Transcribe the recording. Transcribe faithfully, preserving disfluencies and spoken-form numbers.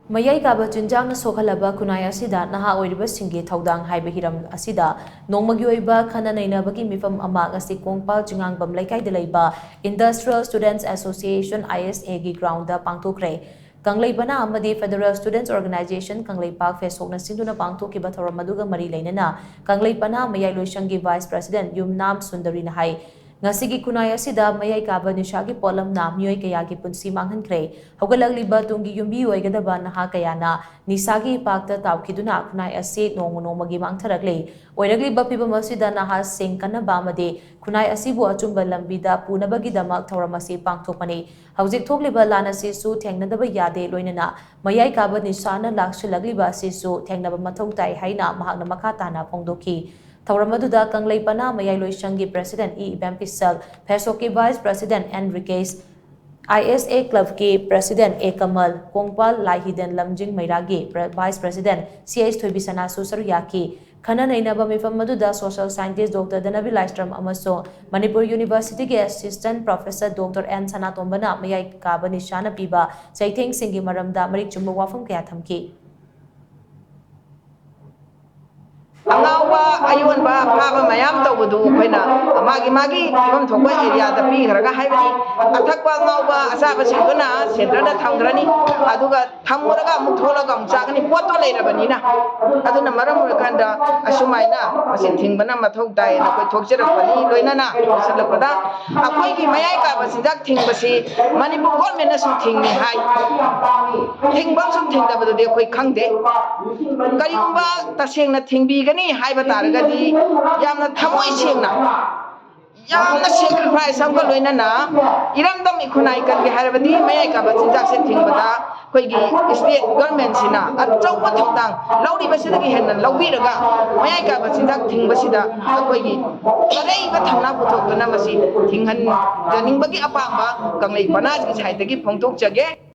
ꯃꯌꯥꯏ ꯀꯥꯕ ꯆꯤꯟꯖꯥꯛꯅ ꯁꯣꯛꯍꯜꯂꯕ ꯈꯨꯟꯅꯥꯏ ꯑꯁꯤꯗ ꯅꯍꯥ ꯑꯣꯏꯔꯤꯕꯁꯤꯡꯒꯤ ꯊꯧꯗꯥꯡ ꯍꯥꯏꯕ ꯍꯤꯔꯝ ꯑꯁꯤꯗ ꯅꯣꯡꯃꯒꯤ ꯑꯣꯏꯕ ꯈꯟꯅ ꯅꯩꯅꯕꯒꯤ ꯃꯤꯐꯝ ꯑꯃ ꯉꯁꯤ ꯀꯣꯡꯄꯥꯜ ꯆꯤꯉꯥꯡꯕꯝ ꯂꯩꯀꯥꯏꯗ ꯂꯩꯕ Industrial Students Association, I S A ꯒꯤ ground ꯗ ꯄꯥꯡꯊꯣꯛꯈ꯭ꯔꯦ꯫ ꯀꯪꯂꯩ ꯄꯅꯥ ꯑꯃꯗꯤ Federal Students Organization ꯀꯪꯂꯩꯄꯥꯛ ꯐꯦꯁꯣꯛꯅ ꯁꯤꯟꯗꯨꯅ ꯄꯥꯡꯊꯣꯛꯈꯤꯕ ꯊꯧꯔꯝ ꯑꯗꯨꯒ ꯃꯔꯤ ꯂꯩꯅꯅ ꯀꯪꯂꯩ ꯄꯅꯥ ꯃꯌꯥꯏ ꯂꯣꯏꯁꯪꯒꯤ Vice President ꯌꯨꯝꯅꯥꯝ ꯁꯨꯟꯗꯔꯤꯅ ꯍꯥꯏ, ꯉꯁꯤꯒꯤ ꯈꯨꯟꯅꯥꯏ ꯑꯁꯤꯗ ꯃꯌꯥꯏ ꯀꯥꯕ ꯅꯤꯁꯥꯒꯤ ꯄꯣꯠꯂꯝꯅ ꯃꯤꯑꯣꯏ ꯀꯌꯥꯒꯤ ꯄꯨꯟꯁꯤ ꯃꯥꯡꯍꯟꯈ꯭ꯔꯦ꯫ ꯍꯧꯒꯠꯂꯛꯂꯤꯕ ꯇꯨꯡꯒꯤ ꯌꯨꯝꯕꯤ ꯑꯣꯏꯒꯗꯕ ꯅꯍꯥ ꯀꯌꯥꯅ ꯅꯤꯁꯥꯒꯤ ꯏꯄꯥꯛꯇ ꯇꯥꯎꯈꯤꯗꯨꯅ ꯈꯨꯟꯅꯥꯏ ꯑꯁꯤ ꯅꯣꯡꯃ ꯅꯣꯡꯃꯒꯤ ꯃꯥꯡꯊꯔꯛꯂꯤ꯫ ꯑꯣꯏꯔꯛꯂꯤꯕ ꯐꯤꯕꯝ ꯑꯁꯤꯗ ꯅꯍꯥꯁꯤꯡ ꯀꯟꯅꯕ ꯑꯃꯗꯤ ꯈꯨꯟꯅꯥꯏ ꯑꯁꯤꯕꯨ ꯑꯆꯨꯝꯕ ꯂꯝꯕꯤꯗ ꯄꯨꯅꯕꯒꯤꯗꯃꯛ ꯊꯧꯔꯝ ꯑꯁꯤ ꯄꯥꯡꯊꯣꯛꯄꯅꯤ꯫ ꯍꯧꯖꯤꯛ ꯊꯣꯛꯂꯤꯕ ꯂꯥꯟ ꯑꯁꯤꯁꯨ ꯊꯦꯡꯅꯗꯕ ꯌꯥꯗꯦ, ꯂꯣꯏꯅꯅ ꯃꯌꯥꯏ ꯀꯥꯕ ꯅꯤꯁꯥꯅ ꯂꯥꯛꯁꯤꯜꯂꯛꯂꯤꯕ ꯑꯁꯤꯁꯨ ꯊꯦꯡꯅꯕ ꯃꯊꯧ ꯇꯥꯏ ꯍꯥꯏꯅ ꯃꯍꯥꯛꯅ ꯃꯈꯥ ꯇꯥꯅ ꯐꯣꯡꯗꯣꯛꯈꯤ꯫ ꯊꯧꯔꯝ ꯑꯗꯨꯗ ꯀꯪꯂꯩ ꯄꯅꯥ ꯃꯌꯥꯏ ꯂꯣꯏꯁꯪꯒꯤ President ꯏ ꯏꯕꯦꯝ ꯄꯤꯁꯜ, ꯐꯦꯁꯣꯛꯀꯤ Vice President N Rikesh, I S A club ꯀꯤ President ꯑꯦ ꯀꯃꯜ, ꯀꯣꯡꯄꯥꯜ ꯂꯥꯏꯍꯤꯗꯦꯟ ꯂꯝꯖꯤꯡ ꯃꯩꯔꯥꯒꯤ Pre-, Vice President C H ꯊꯣꯏꯕꯤꯁꯅꯥꯁꯨ ꯁꯔꯨꯛ ꯌꯥꯈꯤ꯫ ꯈꯟꯅ ꯅꯩꯅꯕ ꯃꯤꯐꯝ ꯑꯗꯨꯗ Social Scientist Doctor ꯙꯅꯕꯤ ꯂꯥꯏꯁ꯭ꯔꯝ ꯑꯃꯁꯨꯡ ꯃꯅꯤꯄꯨꯔ University ꯒꯤ Assistant Professor Doctor ꯑꯦꯟ ꯁꯅꯥꯇꯣꯝꯕꯅ ꯃꯌꯥꯏ ꯀꯥꯕ ꯅꯤꯁꯥꯅ ꯄꯤꯕ ꯆꯩꯊꯦꯡꯁꯤꯡꯒꯤ ꯃꯔꯝꯗ ꯃꯔꯤꯛ ꯆꯨꯝꯕ ꯋꯥꯐꯝ ꯀꯌꯥ ꯊꯝꯈꯤ꯫ ꯑꯉꯥꯎꯕ ꯑꯌꯣꯟꯕ ꯐꯥꯕ ꯃꯌꯥꯝ ꯇꯧꯕꯗꯨ ꯑꯩꯈꯣꯏꯅ ꯃꯥꯒꯤ ꯃꯥꯒꯤ ꯐꯤꯕꯝ ꯊꯣꯛꯄ area ꯗ ꯄꯤꯈ꯭ꯔꯒ, ꯍꯥꯏꯕꯗꯤ ꯑꯊꯛꯄ ꯑꯉꯥꯎꯕ ꯑꯆꯥꯕꯁꯤꯡꯗꯨꯅ centre ꯗ ꯊꯝꯈ꯭ꯔꯅꯤ, ꯑꯗꯨꯒ ꯊꯝꯃꯨꯔꯒ ꯑꯃꯨꯛ ꯊꯣꯛꯂꯒ ꯑꯃꯨꯛ ꯆꯥꯒꯅꯤ, ꯄꯣꯠꯇꯣ ꯂꯩꯔꯕꯅꯤꯅ꯫ ꯑꯗꯨꯅ ꯃꯔꯝ ꯑꯣꯏꯔꯀꯥꯟꯗ ꯑꯁꯨꯃꯥꯏꯅ ꯃꯁꯤ ꯊꯤꯡꯕꯅ ꯃꯊꯧ ꯇꯥꯏꯌꯦꯅ ꯑꯩꯈꯣꯏ ꯊꯣꯛꯆꯔꯛꯄꯅꯤ꯫ ꯂꯣꯏꯅꯅ ꯂꯣꯏꯁꯤꯜꯂꯛꯄꯗ ꯑꯩꯈꯣꯏꯒꯤ ꯃꯌꯥꯏ ꯀꯥꯕ ꯆꯤꯟꯖꯥꯛ ꯊꯤꯡꯕꯁꯤ ꯃꯅꯤꯄꯨꯔ government ꯅꯁꯨ ꯊꯤꯡꯉꯤ ꯍꯥꯏ꯫ ꯊꯤꯡꯕ ꯑꯃꯁꯨꯡ ꯊꯤꯡꯗꯕꯗꯨꯗꯤ ꯑꯩꯈꯣꯏ ꯈꯪꯗꯦ꯫ ꯀꯔꯤꯒꯨꯝꯕ ꯇꯁꯦꯡꯅ ꯊꯤꯡꯕꯤꯒꯅꯤ ꯍꯥꯏꯕ ꯇꯥꯔꯒꯗꯤ, ꯌꯥꯝꯅ ꯊꯃꯣꯏ ꯁꯦꯡꯅ, ꯌꯥꯝꯅ sacrifice ꯑꯃꯒ ꯂꯣꯏꯅꯅ ꯏꯔꯝꯗꯝ ꯏꯈꯨꯟꯅꯥꯏ ꯀꯟꯒꯦ ꯍꯥꯏꯔꯕꯗꯤ ꯃꯌꯥꯏ ꯀꯥꯕ ꯆꯤꯟꯖꯥꯛꯁꯦ ꯊꯤꯡꯕꯗ ꯑꯩꯈꯣꯏꯒꯤ state government ꯁꯤꯅ ꯑꯆꯧꯕ ꯊꯧꯗꯥꯡ ꯂꯧꯔꯤꯕꯁꯤꯗꯒꯤ ꯍꯦꯟꯅ ꯂꯧꯕꯤꯔꯒ, ꯃꯌꯥꯏ ꯀꯥꯕ ꯆꯤꯟꯖꯥꯛ ꯊꯤꯡꯕꯁꯤꯗ ꯑꯩꯈꯣꯏꯒꯤ ꯑꯔꯩꯕ ꯊꯧꯅꯥ ꯄꯨꯊꯣꯛꯇꯨꯅ ꯃꯁꯤ ꯊꯤꯡꯍꯟꯖꯅꯤꯡꯕꯒꯤ ꯑꯄꯥꯝꯕ ꯀꯪꯂꯩ ꯄꯅꯥꯒꯤ side ꯇꯒꯤ ꯐꯣꯡꯗꯣꯛꯆꯒꯦ꯫